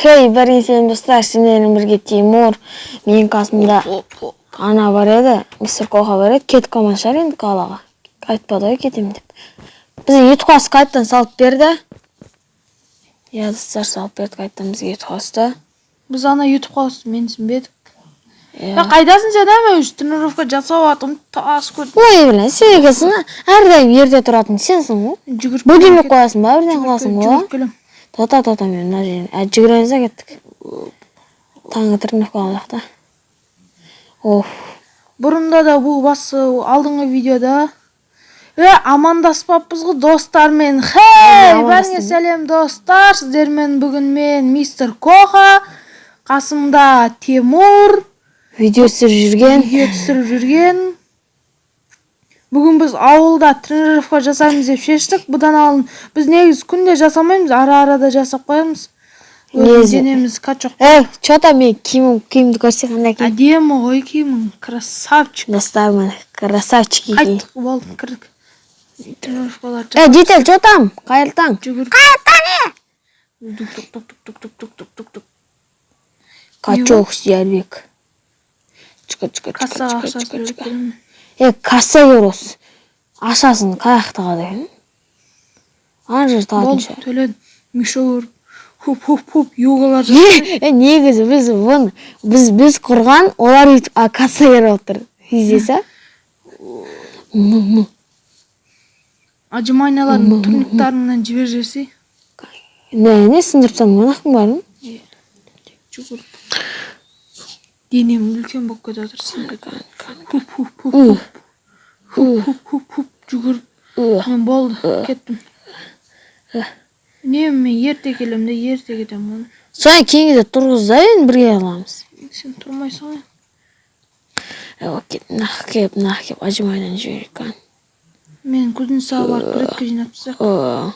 Хей, бәріңе сәлем, достар, сендермен бірге Тимур. Менің қасымда ана бар еді, мистер Коха бар еді, кетіп қалған шығар енді қалаға. Айтпады ғой кетемін деп. Бізге ютқасы қайтадан салып берді. Иә, достар, салып берді қайтадан бізге ютқасты. Біз ана ютуб хаусты менсінбедік. Иә. Қайдасың сен, ә? Мен уже тренировка жасап жатырмын, тас көрдім. Ой, блин, сен екенсің, әрдайым ерте тұратын сенсің ғой. Жүгіріп Будильник қоясың ба, бірден қыласың ғой. Жүгіріп келемін. Тота, тота, мен мына жерін ә, жүгіреміз да кеттік. Таңғы тренировка қылдық та. Оф. Бұрында да бұл басы алдыңғы видеода амандаспаппыз ғой достармен. Хей, бәріңе Амандастым. сәлем, достар! Сіздермен бүгін мен, мистер Коха, қасымда Тимур. Видео түсіріп жүрген. Видео түсіріп жүрген. Бүгін біз ауылда тренировка жасаймыз деп шештік. Бұдан алдын біз негізі күнде жасамаймыз, ара арада жасап қоямыз. Өзіміз денеміз качок. Ей, че там, мен киімім, киімді көрсек, қандай киім? Әдемі ғой киімің, красавчик. Достар, міне, красавчик екен. Қайттық, болды, кірдік тренировкалар. Ей, житель, че там? Қайырлы таң. Жүгіріп тук тук тук тук тук тук тук тук тук. Качок Зиярбек. Чика, чика, чика, Кассаға чика, ақшасын чика, төлеп чика. келемін. Е, касса осы. Ақшасын қай жақта қалды екен? Ана жерде тұратын Болды, шығар. төледім. Мешок өріп, хуп хуп хуп, йогалар. Е, негізі біз бұны біз құрған, олар өйтіп касса беріп отыр. Сезесіз? Отжиманияларын турниктарыңнан жіберіп жіберсей. Не, сындырып тастадың ба нақтың барын? Жүгіріп денем үлкен болып кетіп жатыр, сынып кетіп. Хуп хуп хуп хуп хуп хуп хуп, жүгіріп. Мен болды, кеттім. Үнемі мен ерте келемін де, ерте кетемін ғой. Содан кейін де тұрғыз да, енді бірге аламыз. Сен тұрмайсың ғой. Окей, нақ келіп, нақ келіп, отжиманиядан жіберейік кәні. Мен кузницаға барып, грядка жинап тастайық. О.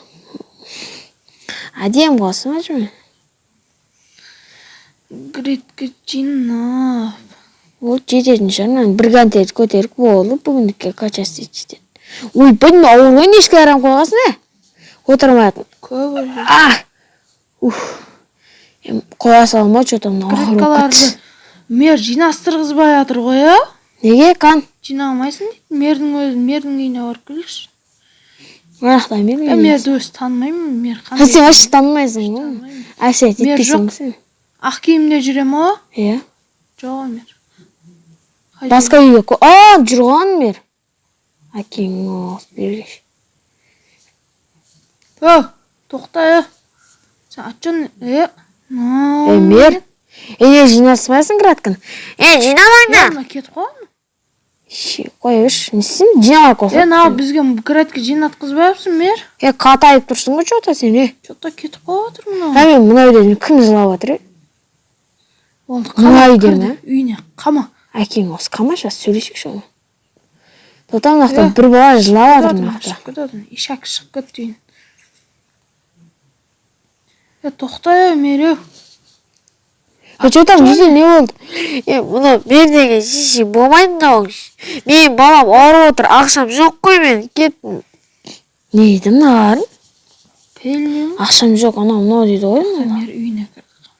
Әдемі болсын отжимания. Грядка жинап. Ол жететін шығар, мынаны бір гантель көтеріп болды, бүгіндікке качаться жетеді. Ой, бұны ауыр ғой, неше килограмм қойғансың, е? Отырмай. Көп уже. А! Уф. Эми қоя салма, что там мынау ауыр болып Грядкаларды кетті. Мэр жинастырғызбай жатыр ғой, а? Неге, кан? Жинай алмайсың дейді. Мэрдің өзі, мэрдің үйіне барып келейікші. Мына жақта мэр. Е, мэрді өзі танымаймын, мэр қандай? Сен вообще танымайсың ғой. Танымаймын. Әсет Мэр етпейсің жоқ. ба сен? Ақ киімде жүре ма? Иә. Жоқ, ғой, мэр. Қай Басқа үйге а, жүрған мэр. Әкең осы бергеш. жерде? О, тоқта, е. Сен атжан, е. Ей, мэр. Е, не жинаспайсың грядканы? Е, жинамаңдар. Мына кетіп қалған. Ши, қоя берші. Не істеймін? Жинамай қойса. Е, мынау бізге грядка жинатқызбайсың, мэр. Е, қатайып тұрсың ғой, че-то сен, е. Че-то кетіп қалып жатыр мынау. Ә, мен мына үйде кім жылап жатыр, е? Болды, Мына қама, үйде кірді, ме? Үйіне қама. Әкең осы қамашы, сөйлесейікші онымен. Тота, мына жақта Е, бір бала жылап жатыр мына жақта. Шығып кетеді, ишак шығып кетті үйінен. Е, тоқта, е, мэр. Е, че там, житель, не болды? Е, мынау мен деген шеше болмайды мынау. Менің балам ауырып отыр, ақшам жоқ қой мен, кеттім. Не дейді мыналар? Білмеймін. Ақшам жоқ, анау мынау дейді ғой мыналар. Мэр үйіне кірді.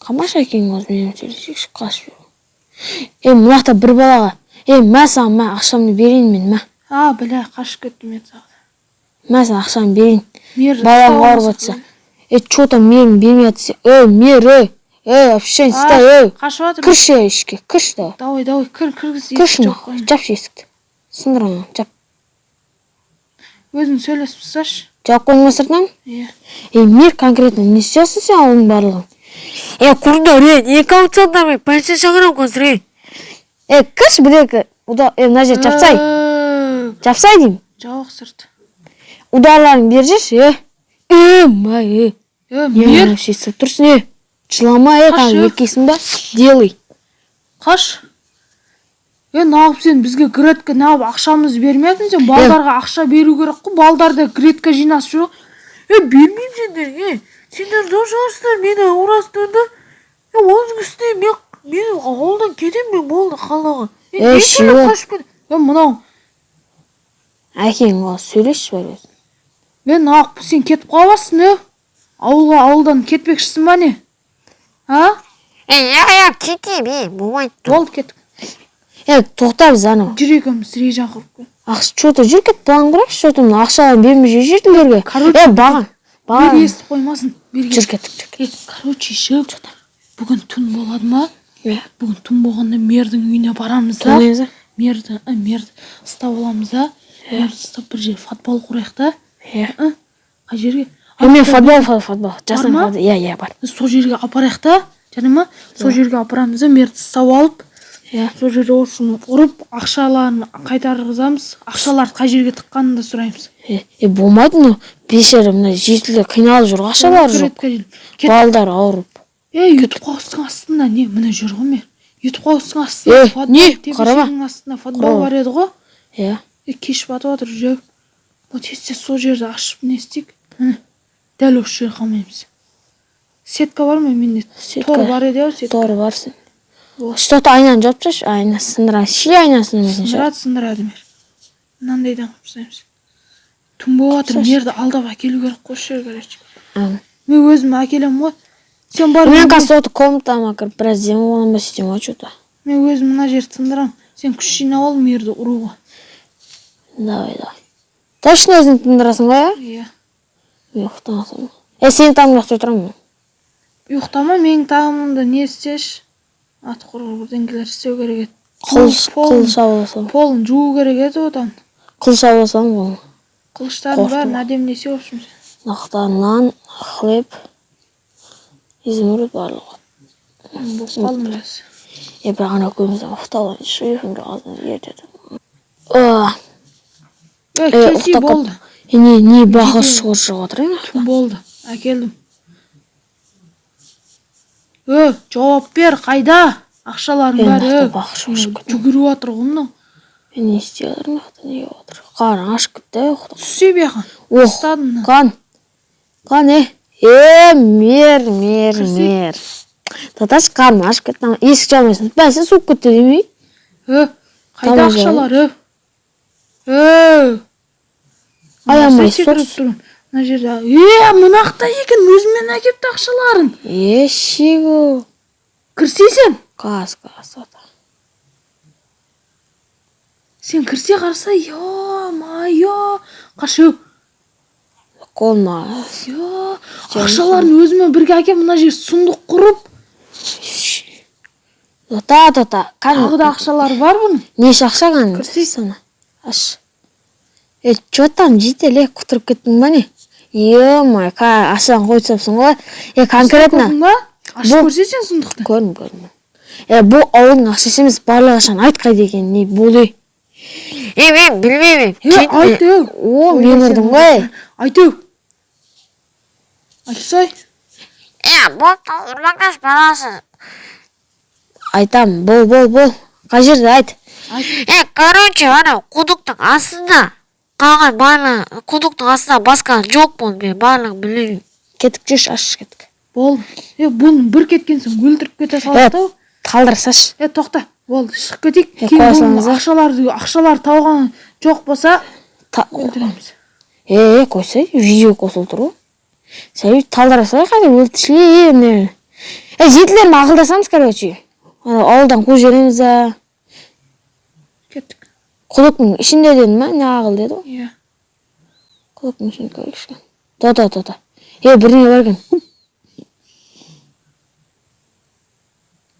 Қамашы, әкең осы менімен сөйлесейікші, қашып жүр. Е, мына жақта бір балаға. Е, мә саған, мә, ақшамды берейін мен, мә. А, бля, қашып кетті мэр тағы. Мә саған ақшаны берейін. Мэр Балам ауырып жатса. Е, че там менің бермей жатса. Ей, мэр, ей. Ей, общайся, стай, ей. Қашып жатыр. Кірші ішке, кірші давай. Давай, давай, кір, кіргіз. Кірші Есік жауып мына, қояйын. Жапшы есікті. Сындыр аны, жап. Өзің сөйлесіп тасташы. Жауып қойдың ба сыртынан? Иә. Е, мэр, конкретно не істейсің сен ауылдың барлығын? Е, құрыңдар, е, екі аутсаңдар, мен полиция шақырамын қазір, е. Е, кірші бір екі. Е, мына жерді жапсай. Жапсай деймін. Жауық сырт. Ударларың бері жіберші, е. Е, мә, е. Е, Не мэр, вообще істеп тұрсың, е? Жылама, е, Қаш, кәдімгі е. еркексің ба? Делай. Қаш. Е, неғып сен бізге грядка, неғып ақшамызды бермедің сен? Балдарға ақша беру керек қой, балдар да грядка жинасып жүр ғой. Е, бермеймін сендерге. Сендер зор шығарсыңдар, мені ұрасыңдар да. Е, оның үстіне мен ауылдан кетемін, мен болды қалаға. Е, Е, не шио. төлеп қашып кет. Е, мынау Әкең ол сөйлесші бар өзі. Е, неғып сен кетіп қаласың, е? Ауылға, ауылдан кетпекшісің ба, не? А? Ей, иә, иә, кетейін, ей, болмайды. Болды, кеттік. Е, тоқта, біз анау Жүр, екеуміз режа құрып кел. Ақша че-то, жүр, кет, план құрайықшы. Че-то мына ақшаны бермей жүр жетілерге. Короче, е, баға бері баға. Естіп қоймасын. Бері. Жүр, кеттік, жүр. Е, короче, ше, бүгін түн болады ма? Иә. Бүгін түн болғанда мердің үйіне барамыз да. Тонаймыз ба? Мерді ұстап аламыз да. Мерді ұстап, бір жерге футбол құрайық та. Иә. А, қай жерге? Е, мен футбол жасым. Бар ма? Иә, иә, бар. Сол жерге апарайық та, жарай ма? Сол жерге апарамыз да, мерді ұстап алып, сол жерде осыны ұрып, ақшаларын қайтарғызамыз. Ақшаларды қай жерге тыққанын да сұраймыз. Е, е, болмайды мынау, бейшара, мына жетілер қиналып жүр ғой, ақшалары жоқ. Кет. Балдар ауырып. Ей, ютуб қауыстың астында не, міне жүр ғой мер. Ютуб қауыстың астында Ей, футбол, не? тебешегінің Қарама. астында футбол Қарама. бар еді ғой. Иә. Е, кеш батып жатыр, жүр. Вот тез тез сол жерді ашып не істейік. Міне, дәл осы жерге қалмаймыз. Сетка бар ма менде? Сетка. Тор бар еді ау, сетка. Тор бар сен. Что-то айнаны жауып тасташы, айна сындыра, ши, айнасын өзін. Сындырады, сындырады мер. Мынандайдан қылып тастаймыз. Түн болып жатыр, Тасташы. мерді алдап әкелу керек қой осы жерге, короче. Мен өзім әкелемін ғой. Сен бар. Мен қазір сол комнатама кіріп, біраз демалып аламын ба, сөйтемін ғой че-то. Мен өзім мына жерді сындырамын. Сен күш жинап ал мерді ұруға. Давай, давай. Точно өзің тындырасың ғой, иә? Иә. Мен ұйықтамасам. Е, сенің тамыңда ұйықтай тұрамын мен. Ұйықтама, менің тағымымды не істеші? Ат құрғыр бірдеңелер істеу керек еді. Қылыш, Полын- қылыш алып алсам. Полын жуу керек еді одан. Қылыш алып алсам ғой. Қылыштардың Қорықтым. бәрін әдемілесе, в общем. Мынақта нан, хлеб, изумруд барлығы. Болып қалдым біраз. Е, бірақ ана көзімізден ұйықтап алайыншы, ұйқым жоқ, азан ерте. Е, келсе Ұйықтап. болды. Е, не бақа шығып шығып отыр е? Түн болды. Әкелдім. Е, жауап бер, қайда? Ақшаларың Е, бәрі. мына бақ шығып кетті. Жүгіріп жатыр ғой мынау. Е, не істеп жатыр мына жақта, неге отыр? Қарны ашып кетті, е, ұйықтап. Түссе бұяққа. Ох, Ұстадым мына. қан. Қан, е. Е, мер, мер, Кірсек. мер. Таташ, қарным ашып кетті. Есік жабылмайсың. Бәсе, суып кетті демей. Е, қайда Тамақ. ақшалар, е? Е. Аямай секіріп соқсын. тұрмын. Мына жерде. Е, мынақта екен, өзімен әкепті ақшаларын. Е, шиго. Кірсе сен. Қаз, қаз, ата. Сен кірсе қараса, ё-моё. Қашы. Қолыма. Ё, ақшаларын өзімен бірге әкеп, мына жер сұмдық құрып, Тота, тота. тағы да ақшалары бар бұның. Неше ақша кәдімгі? Кірсе. Сана. Аш. Е, че там, житель, е, құтырып кеттің ба не? Е-май, ақшаны қойып тастапсың ғой. Е, конкретно. Көрдің ба? Ашып Бұл- көрсе сен сұмдықты. Көрдім, көрдім. Е, бұл ауылдың ақшасы емес, барлық ақшаны айт, қайда екенін, не болды? Ей, мен білмеймін. Е, айт, е. О, мен ұрдым ғой. Айт, е. Айтсай. Е, болды, ұрмаңдаршы, баласы. Айтам, бол, бол, бол. Қай жерде, айт. Е, короче, анау құдықтың астында қалған барлығы, құдықтың астында басқа жоқ болды, мен барлығын білемін. Кеттік, жүрші, аш, кеттік. Болды. Е, бұны бір кеткен соң өлтіріп кете салады да. Қалдыра салшы. Е, тоқта. Болды, шығып кетейік. Е, Кейін қоя бұның салыңыз, а? ақшаларды тауған жоқ болса, өлтіреміз. Е, қойсай, видео қосылып тұр ғой. Сәби, талдыра салайық, қайда өлтіршіле, не. Е, жетілермен ақылдасамыз, короче. Ана ауылдан қуып жібереміз да. Кеттік. Құдықтың ішінде деді ма, не ақыл деді ғой. Иә. Құдықтың ішінде көрейікші. Тота, тота. Е, бірдеңе бар екен.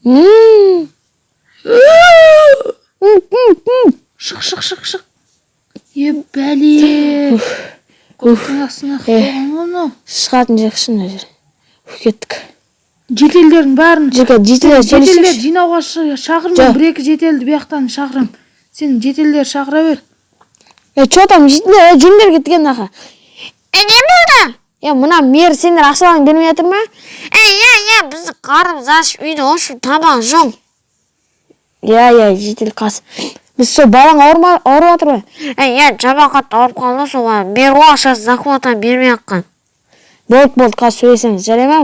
М. М, м, м. Шық, шық, шық, шық. Е, бәле. Құдықтың астына қойған ғой мынау. Шығатын жер шын мына жер. Уф, кеттік. Жетелдердің бәрін Жеке жетілер жетелдер сөйлесейікші. жинауға шақырма, Жоқ. бір екі жетелді бұяқтан шақырам. Сен жетелдер шақыра бер. Е, че там, жетілер, е, жүріңдер, кеткен нақа. Е, не болды? Е, мына мер, сендер ақшаларың бермей жатыр ма? Е, иә, иә, біздің қарнымыз аш, үйде общем тамақ жоқ. Иә, иә, жетел қас. Біз сол балаң ауырма, ауырып жатыр ғой. Е, иә, жаман қатты ауырып қалды, соған бер ғой ақшасын, зарплата бермей жатқан. Болды, болды, қазір сөйлесеміз, жарай ма?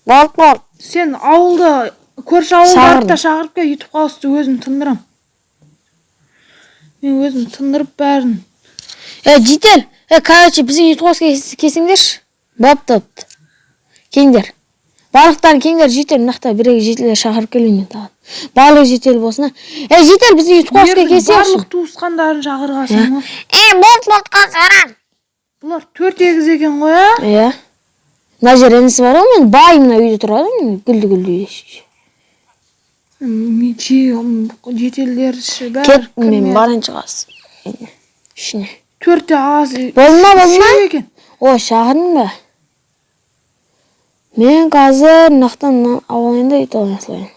Болды, болды. Сен ауылды, көрші ауылдарды да Шақырдым. шақырып кел, ютуб хаусты өзім тындырам. Мен өзім тындырып бәрін. Е, житель, е, короче, біздің ютуб хаусқа келсеңдерші. Бопты, бопты. Келіңдер. Барлықтарың келіңдер, житель, мына жақта бір екі жительдер шақырып келейін мен тағы. Барлық житель болсын, а. Ей, житель, біздің ютуб классқа Мердің келсеңші. барлық туысқандарын шақырғансың ғой. Е, болды, болды, қазір барамын. Бұлар төрт егіз екен ғой, а? Иә. Мына жер інісі бар ғой, мен бай мына үйде тұрады ғой, мен гүлді гүлді үйде. Жительдер ше, бәрі Кет, мен кірмей. барайыншы қазір. Ішіне. Төртте аз. Болды ма, болды ма? Үшеу екен. О, шақырдың ба? Мен қазір мына жақтан мына алайын да өйтіп алайын салайын.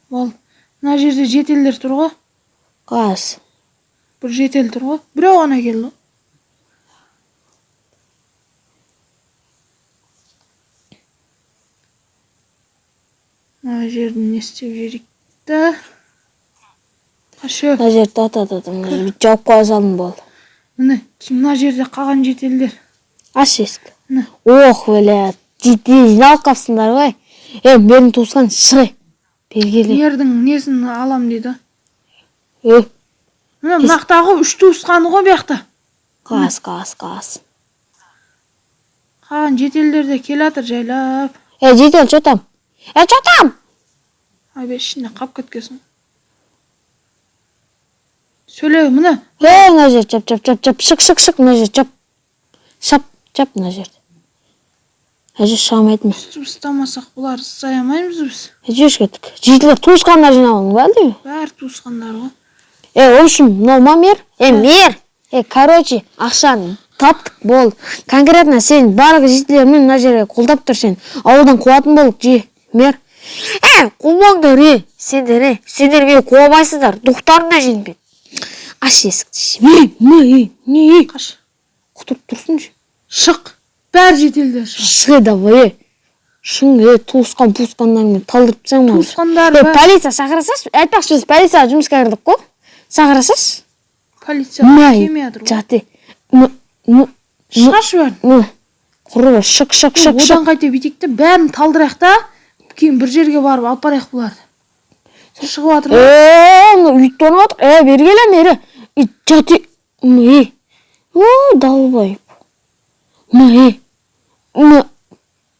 Болды. Мына жерде жительдер тұр ғой. Қазір. Бір житель тұр ғой. Біреу ғана келді. Мына жерді не істеп жіберейік та. Қашы. Мына жерді та та та та мына жерді жауып қоя салдым, болды. Міне, мына жерде қалған жительдер. Аш есікті. Міне. Ох, бля, житель жиналып қалыпсыңдар ғой. Е, менің туысқан шығ. Бері кел. Мердің несін алам дейді. Е, Міне, мынақтағы үш туысқаны ғой бұяқта. қаз, қаз, қаз. Қалған жительдер де келатыр жайлап. Е, житель, что там? Е, что там? Айбай, ішінде қап кеткенсің. Сөйле, міне. Е, мына жер, жап, жап, жап, жап, шық, шық, шық, мына жер, жап. Шап, жап мына жерді. Мына жер шыға алмайтын. Өстіп ұстамасақ бұлар ұстай алмаймыз біз. Е, жүрші, кеттік. Жительдер туысқандар жиналған ба әлде? Бәрі туысқандар ғой. Е, в общем, мынау ма мэр? Е, мэр! Е, короче, ақшаны таптық, болды. Конкретно сен барлық жительдермен мына жерге қолдап тұр сен. Ауылдан қуатын болдық, же, мэр. Е, қумаңдар, е, сендер, е, сендер мені қуа алмайсыңдар, духтарың да жетпейді. Аш есікті. Е, ме, е, не, е, Қаш. құтырып тұрсыншы. Шық. Бәрі жительдер шық. Шығ, давай, е. Шын, е, туысқан туысқандарыңмен талдырып тастаймын қазір. Туысқандар Е, бәрі. полиция шақыра салшы. Айтпақшы, біз полицияға жұмысқа кірдік қой. Шақыра салшы. Полиция Май, келмей жатыр ғой. жат, е. М, м, Шығаршы бәрін. м. Құры, шық, шық, шық, шық. Одан қайта бүйтейік те бәрін талдырайық та кейін бір жерге барып алып барайық бұларды. Шығып жатыр ғой. Е, мына үй тонып жатыр. Е, бері кел, бері. Е, жат, е. М, е. О, долбоеб. М, е. М.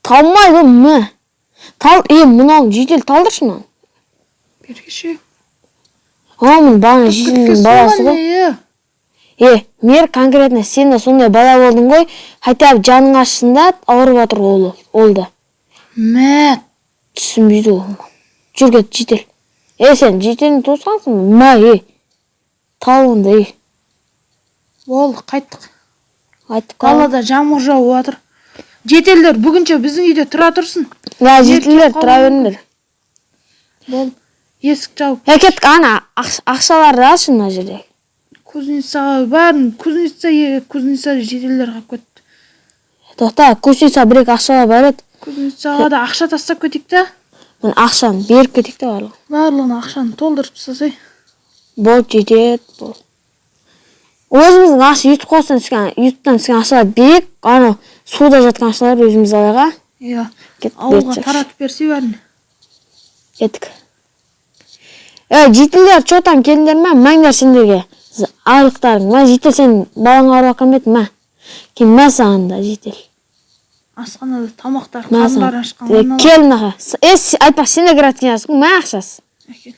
Талмайды, м. Тал, е, мынау жедел талдыршы мынаны. Бері ше. А, міне бағана жительдің баласы ғой. Е, Е, мер, конкретно сен де сондай бала болдың ғой. Хотя бы жаның ашсын да, ауырып жатыр ғой ол, ол да. Мә, Түсінбейді ол. Жүр, кет, житель. Е, сен жительдің туысқансың ба? Мә, е. Тал онда, е. болды, қайттық. Айтып қал. Далада жаңбыр жауып жатыр. Жительдер бүгінше біздің үйде тұра тұрсын. Я, жительдер, келіп тұра қалуы беріңдер. Болды. Есік жауып. Е, кеттік, ана ақшаларды алшы мына жерде. Кузницаға бәрін, кузница, кузница жительдер қалып кетті. Тоқта, кузница бір екі ақшалар бар еді. Кузницаға да ақша тастап кетейік та. Міне, ақшаны беріп кетейік те барлығын. Барлығына ақшаны толтырып тастасай. Болды, жетеді, болды. Өзіміздің ақша ютуб қостан түскен, ютубтан түскен ақшалар берейік, анау суда жатқан ақшалар өзіміз алайық, а? Иә. Кет, Ауылға беріп таратып берсе бәрін. Кеттік. Е, жительдер, че там, келдіңдер ме? Мәңдер сендерге айлықтарың. Мә, житель, сен балаңа ауырып жатқан ба едің? Мә. Кейін мә саған да, житель. Асханада тамақтар, Мә қарындары саған. ашқан. Е, кел мынаға. Е, айтпақшы, сен де грант жинайсың ғой, мә ақшасы. Әкел.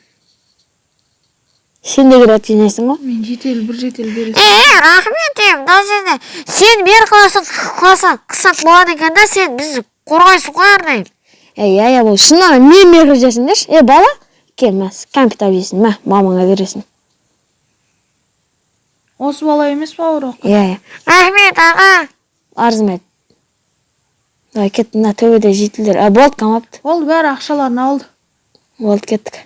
Сен де грант жинайсың ғой. Мен житель, бір житель бересің. Е, рахмет, е, мына жерде сен бер қыласың, қыласың, қысақ болады екен да, сен бізді қорғайсың ғой әрдайым. Е, иә, иә, бұл шынында да мен бер жесіңдерші. Е, бала, кел, мә, кәмпит алып жейсің, мә, мамаңа бересің. Осы бала емес па ауырып? Иә, иә. Рахмет, аға. Арзымайды. Давай, кет, мына төбеде жительдер. А, болды, қалмапты. Болды, бәрі ақшаларын алды. Болды, кеттік.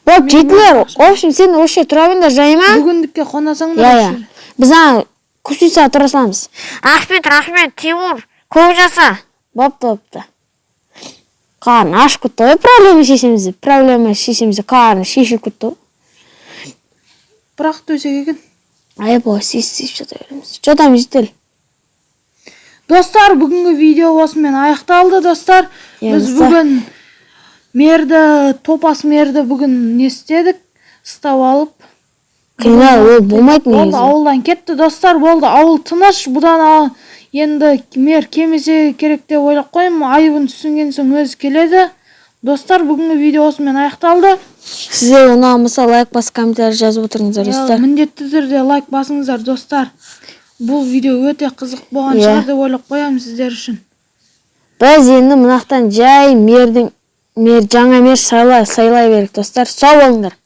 Болды, жительдер, в общем, сен осы жерде тұра беріңдер, жай ма? Бүгіндікке қонасаңдар Иә, осы иә. жерде. Біз ана кузницаға тұра саламыз. Рахмет, рахмет, Тимур, көп жаса. Бопты, бопты. Қарны ашып кетті ғой, проблема шешеміз деп. Проблема шешеміз деп, қарны шешіліп кетті ғой. Бірақ төсек екен. Ай, бой, сүйіп жата береміз. Че там, житель? Достар, бүгінгі видео осымен аяқталды, достар. Иә, Біз достар. бүгін мерді, топас мерді бүгін не істедік? Ұстап алып. Қинал, ол болмайды Болды, негізі. ауылдан кетті, достар, болды. Ауыл тыныш. Бұдан Енді мэр келмесе керек деп ойлап қоямын. Айыбын түсінген соң өзі келеді. Достар, бүгінгі видео осымен аяқталды. Сіздерге ұнамаса, лайк басып, комментарий жазып отырыңыздар, достар. Міндетті түрде лайк басыңыздар, достар. Бұл видео өте қызық болған шығар деп ойлап қоямын сіздер үшін. Біз енді мынақтан жай мэрдің мэр, жаңа мэр сайлай берейік, достар. Сау болыңдар.